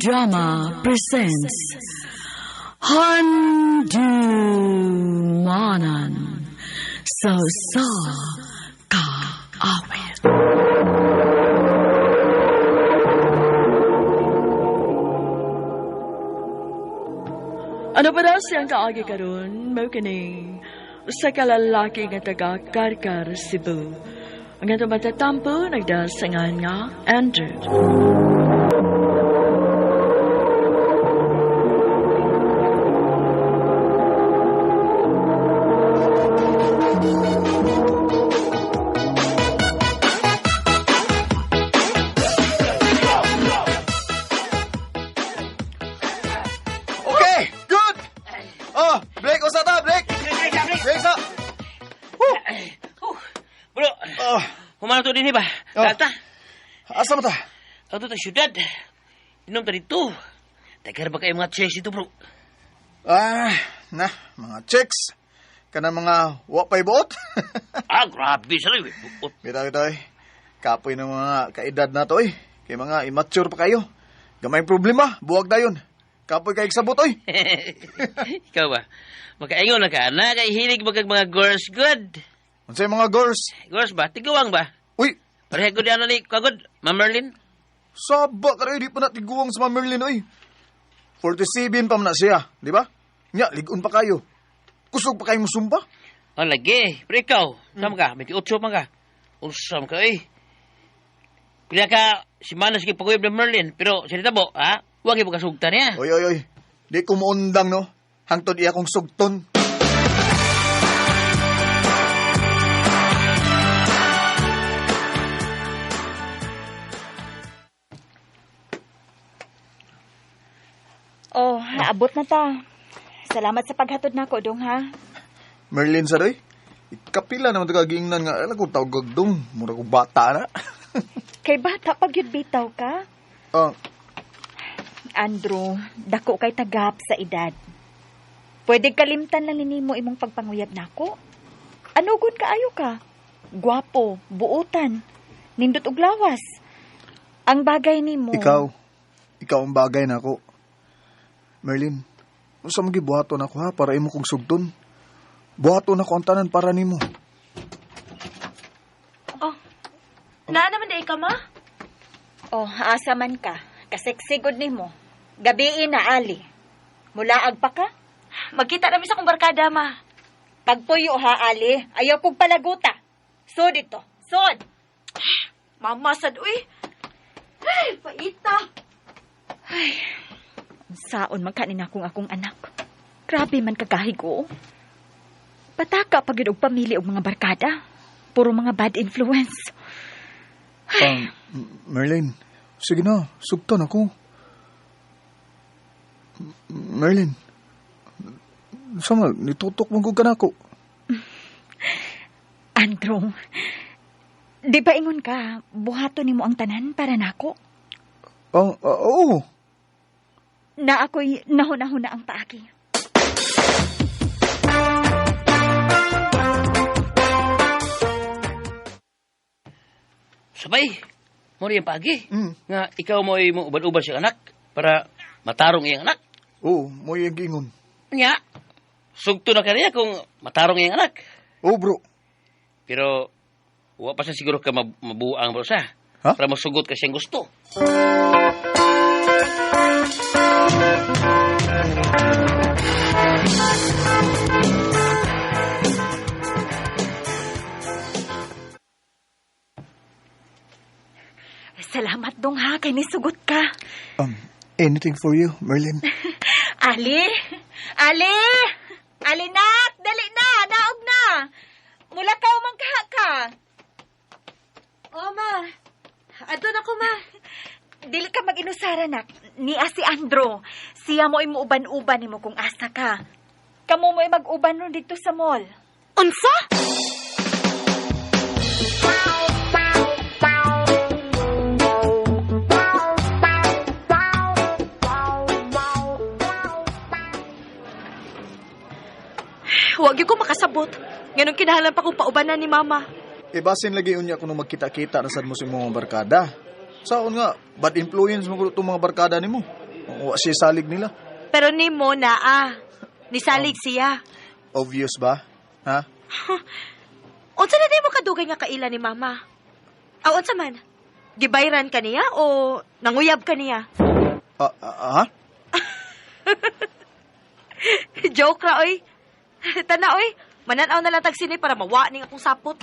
Drama presents Handumanan sa Usa Ka Awit. Ano pa daw siyang kaagi karon? Mao kini usa ka lalaki nga taga Karkar, Cebu. Ang atong matatampo nagdasangan nga Andrew. Okay, good. Oh, break usa ta, break. Break sa. Bro, Oh, humano to din ba? Oh. Data, asa mo ta? ato ta syudad. Inom ta dito. Tagar ba kayo mga checks dito, bro? Ah, na, mga chicks. Kana mga wa pay buot. Ah, grabe sa rin. Buot. Bitaw bitaw eh. Kapoy ng mga kaedad na to eh. Kay mga immature pa kayo. Gamay problema, buwag dayon. Kapoy kay sabot oy. Ikaw ba? Makaingon na ka na, kay hilig ba kag mga girls good? Unsay mga girls? Girls ba? Tiguang ba? Uy, Pareha ko di ano ni kagod, Ma'am Merlin? saba ka di pa na tiguang sa Ma'am Merlin oy. 47 pa man na siya, di ba? Nya, ligon pa kayo. Kusog pa kayo musumba. Oh, lagi. Pero ikaw, sama ka, 28 man ka. Usam ka, eh. Pila ka, si Manas kay paguyab ng Merlin, pero sa tabo, ha? Huwag yung pagkasugta niya. Oy, oy, oy. Di ko muundang, no? Hangtod iya kong sugton. Oh, naabot na ta. Salamat sa paghatod nako dong ha. Merlin sa doy. Ikapila naman ito kagiingnan nga. Alam ko tawag dong. Mura ko bata na. Kay bata pag yun bitaw ka. Ah, Andrew, dako kay tagap sa edad. Pwede kalimtan lang nimo imong pagpanguyab nako. Ano gud kaayo ka? Gwapo, buutan, nindot og lawas. Ang bagay nimo. ikaw. Ikaw ang bagay na ako. Merlin, unsa man gibuhaton ako ha para imo kong sugton? Buhaton ako ang tanan para nimo. Oh, naa naman di ka, ma? Oh, asa man ka. Kaseksigod nimo. Gabii na ali. Mulaag pa ka? Magkita namin sa kong barkada, ma. Pagpuyo ha ali, ayaw kong palaguta. Sod ito. Sod. Mama, sad, uy. Ay, paita. Saon man kanin akong akong anak. Grabe man kagahig oo. Pataka pag yun og pamilya og mga barkada. Puro mga bad influence. Merlin, sige na, sugton ako. Merlin, sama, nitutok man ko kanako. Andrew, di ba ingon ka, buhaton nimo ang tanan para nako? Ah, ah, oo. Na ako'y nahuna-huna ang paagi. Sabay, mo rin yung pagi. Mm. Nga, ikaw mo ay mo uban-uban siyang anak para matarong iyang anak. Oo, mo yung giingon. Nga, sugto na kaniya kung matarong iyang anak. Oo, bro. Pero, wa pa siya siguro ka mabuang bro sa. Ha? Para masugot ka siyang gusto. Salamat dong ha, kay nisugot ka. Anything for you, Merlin. Ali! Ali! Ali nak! Dali na! Naog na! Mula ka man kaha ka. Oh, ma. Adto na ko, ma. Dili ka mag-inusara, nak. Niya si Andro. Siya mo ay muuban-uban nimo kung asa ka. Kamo mo ay mag-uban ron dito sa mall. Unsa? Huwag ko makasabot. Ganun kinahanglan pa kong paubanan ni Mama. E basin lagi unya kuno magkita-kita na sad mo sa imong mga barkada. Saon nga, bad influence mo kuno itong mga barkada nimo. Wa siya salig nila. Pero nimo naa. Nisalig siya. Obvious ba? Ha? Unsa na mo kadugay nga kaila ni mama? Aw, unsa man? Gibayran ka niya o nanguyab ka niya? Ha? Joke ra, oy. Tana, oy. Mananaw na lang tag sini para mawa ning akong sapot.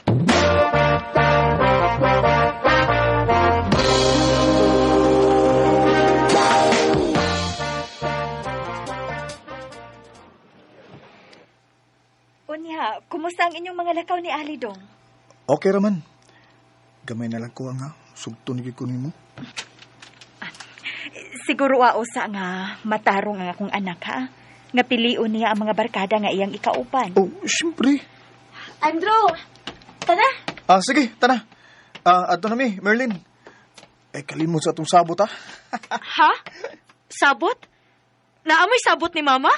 Unya, kumusta ang inyong mga lakaw ni Ali dong? Okay raman. Gamay na lang ko nga. Sugto ni ko nimo. Siguro usa nga matarong ang akong anak ha. Nga pilion niya ang mga barkada nga iyang ikauban. Oh, siyempre. Andrew, tana. Ah, sige, tana. Ah, adto na mi, Merlin. Eh, kalimot sa atong sabot, ha? Ha? Sabot? Naamoy sabot ni mama?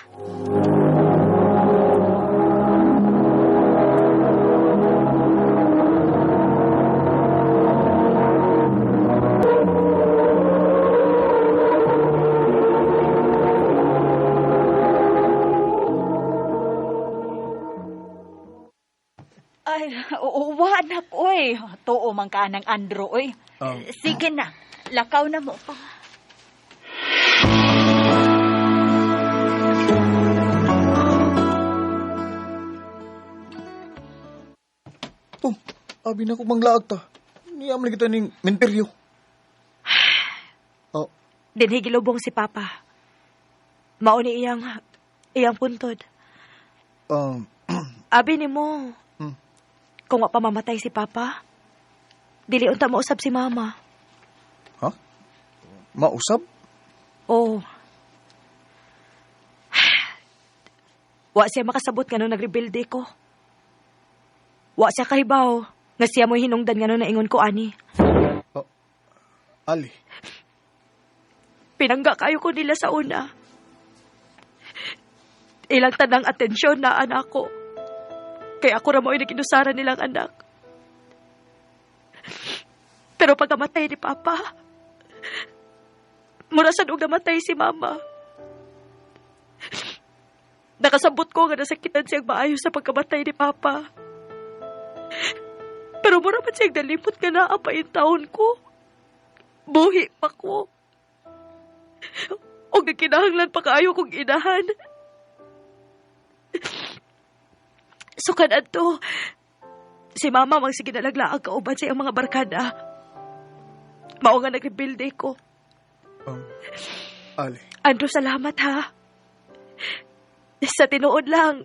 Ay, oo, wa anak, oy. Tuo man ka ng Andrew, oy. Sige na, lakaw na mo. Oh, abi na ko manglaag ta. Niya man kita ning menteryo. Oh, Dinhi gilubong si Papa. Mao ni iyang puntod. Abi nimo. Kung wa pa mamatay si Papa, dili unta mausab si Mama. Ha? Mausab? Oo. Wa siya makasabot ngano nagrebelde ko. Wa siya kahibaw nga siya mo'y hinungdan ngano naingon ko ani. Oh, Ali. Pinangga kayo ko nila sa una. Ilang tanang atensyon na anak ko. Kaya ako ra mo'y naginusara nilang anak. Pero pagkamatay ni Papa, mura sa og namatay si Mama. Nakasabot ko nga nasakitan siyang maayo sa pagkamatay ni Papa. Pero mura man siyang nalimot nga naa pa yung taon ko. Buhi pa ko. O kinahanglan pa kaayo kong inahan. Sukan adto, si Mama magsige nalaglaag kauban sa iyang mga barkada. Mao nga nagrebilde ko. Ali. Andrew, salamat ha. Sa tinuod lang,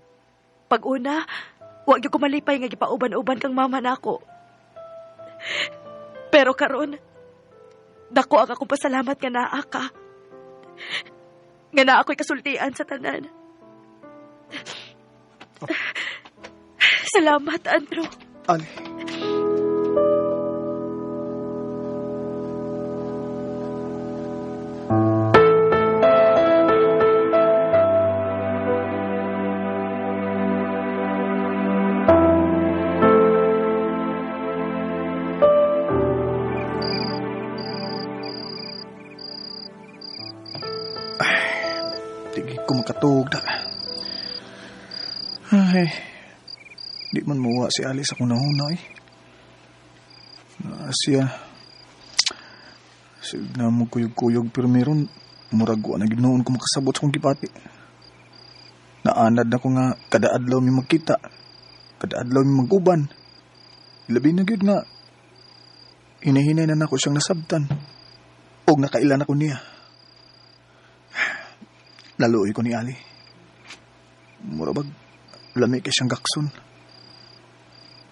pag una, wag gyud ko malipay nga gipauban-uban kang mama nako. Pero karon, dako ang akong pasalamat nga naa ka. Nga naa ako'y kasultian sa tanan. Oh. Salamat, Andrew. Ali. Tigil ko makatuog na. Ay, di man muwa si Alice akong nahuna eh. Na siya. Sige na mo kuyog-kuyog pero meron murag wa na gid noon ko makasabot sa akong gipati. Naanad na ko nga kada adlaw mi magkita. Kada adlaw mi mag-uban. Labi na gyud nga hinahinay na nako siyang nasabtan. Og nakailan ako niya. Laluoy ko ni Ali. Mura bag, lami kay siyang gakson.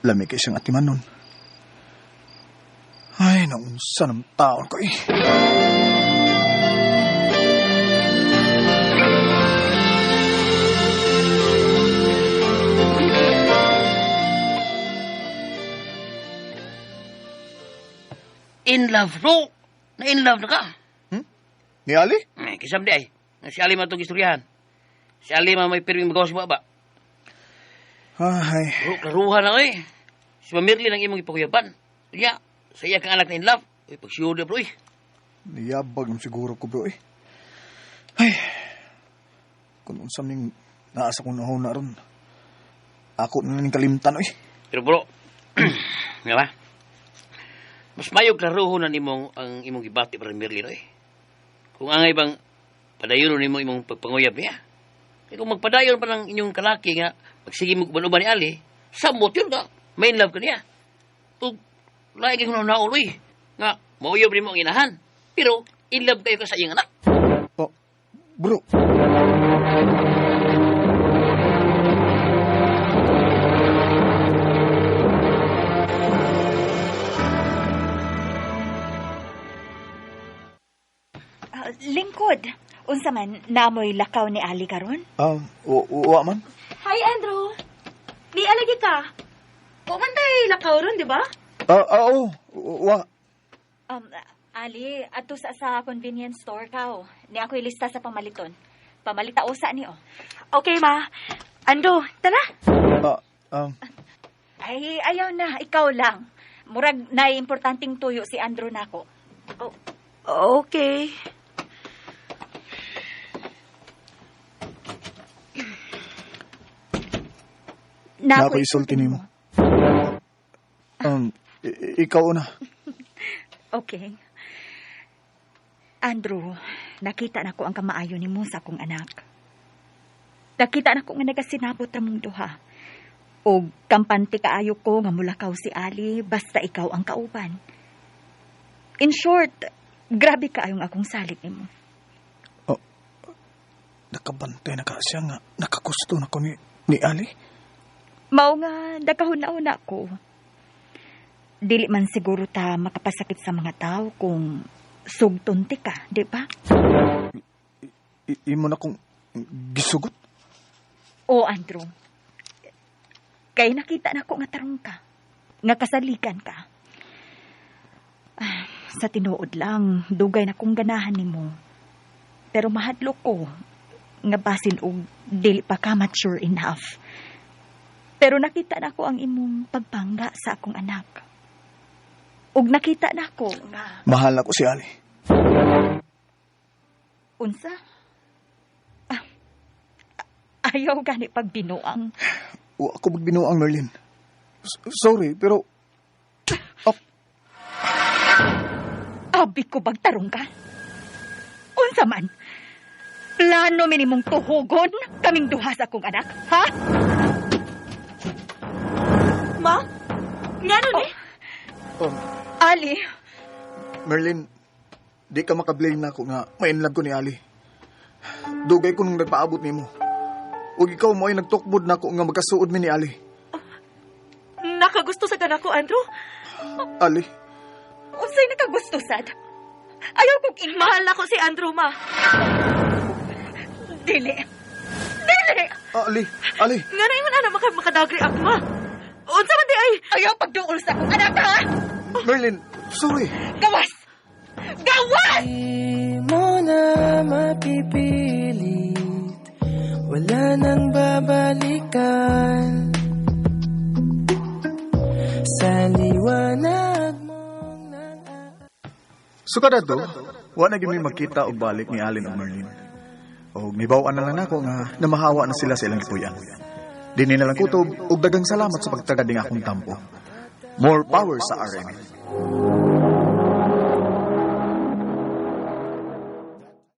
Lami kay siyang atimanon. Ay, naunsa ng taon ko eh. In love, bro. Na in love na ka. Ni Ali? Eh, kisam di ay. Si Ali man itong istoryahan. Si Ali man may pirming magawa sa baba. Ay. Bro, klaruhan na eh. Si Mamirli ang imong ipakuyaban. Kaya, sa iya kang anak na in love. Uy, pagsiyo na bro eh. Niyabag ng siguro ko bro eh. Ay, kung unsa ning naa sa kong nahuna ron, ako na ning kalimtan, oy. Pero bro, nga ba? Mas mayo klarohon na nimong ang imong gibati para Merlin, oy. Kung angay bang padayon nimo imong pagpanguyab niya. Kaya kung magpadayon pa ng inyong kalaki nga, magsige mo uban-uban ni Ali, samot yun ka, main love ka niya. Ug lain kay kung naon, oy, nga, mauyab nimo ang inahan. Pero, in love kayo ka sa iyong anak. Oh, bro. Lingkod, unsa man naamoy lakaw ni Ali karon? Wa man. Hi, Andrew. Di alagi ka. Wa man tay lakaw ron, di ba? Oo, wa. Ali, adto sa convenience store ka. Ni ako ilista sa pamaliton. Pamalita usa ni oh. Okay, ma. Andrew, tara. Ay, ayaw na, ikaw lang. Murag na importanteng tuyo si Andrew nako. Okay. Na ako isulti nimo. Ikaw na. Okay. Andrew, nakita na ko ang kamaayo nimo sa akong anak. Nakita na ko nga nagasinabot ra mong duha. Og kampante kaayo ko nga mulakaw si Ali basta ikaw ang kauban. In short, grabe kaayong akong salig nimo. Oh, nakabantay na ka siya nga nakagusto na ko ni Ali. Mao nga nagahuna-una ko. Dili man siguro ta makapasakit sa mga tao kung sugton ti ka, di ba? Imo na kong gisugot? O, Andrew. Kay nakita na ko nga tarong ka. Nga kasalikan ka. Sa tinuod lang, dugay na kong ganahan nimo. Pero mahadlok ko nga basin og dili pa ka mature enough. Pero nakita na ko ang imong pagpangga sa akong anak. Ug nakita na ko nga mahal ako si Ali. Unsa? Ayaw gani pagbinuang. Wa ako magbinuang, Merlin. Sorry, pero oh. Abi ko bagtarong ka? Unsa man? Plano minimong tuhugon kaming duha sa akong anak, ha? Ma? Ngano ni? Oh. Ali. Merlin, di ka makablame na ako nga ma-inlove ko ni Ali. Dugay ko nung nagpaabot nimo. Ug ikaw mo ay nagtukbod na ako nga magkasuod mi ni Ali. Nakagusto sa kanako, Andrew? Ali. Unsay nakagusto sad? Ayaw kong Mahal nako si Andrew, ma. Dili. Dili. Ali, Ali. Nga na ingon ana makadagri ako, ma. Unsa man di ay? Ayaw pagduol sa akong anak, ha? Merlin, sorry. Gawas! Gawas! Di mo na mapipilit, wala nang babalikan. Sa liwanag mong nang Sukad ato, wa na gyud mi magkita og balik ni Alin ug Merlin. Og mibaw-an na lang nako nga namahawa na sila sa ilang gipuy-an. Dinhi na lang kutob og daghang salamat sa pagtagad ning akong tampo. More power sa RMN.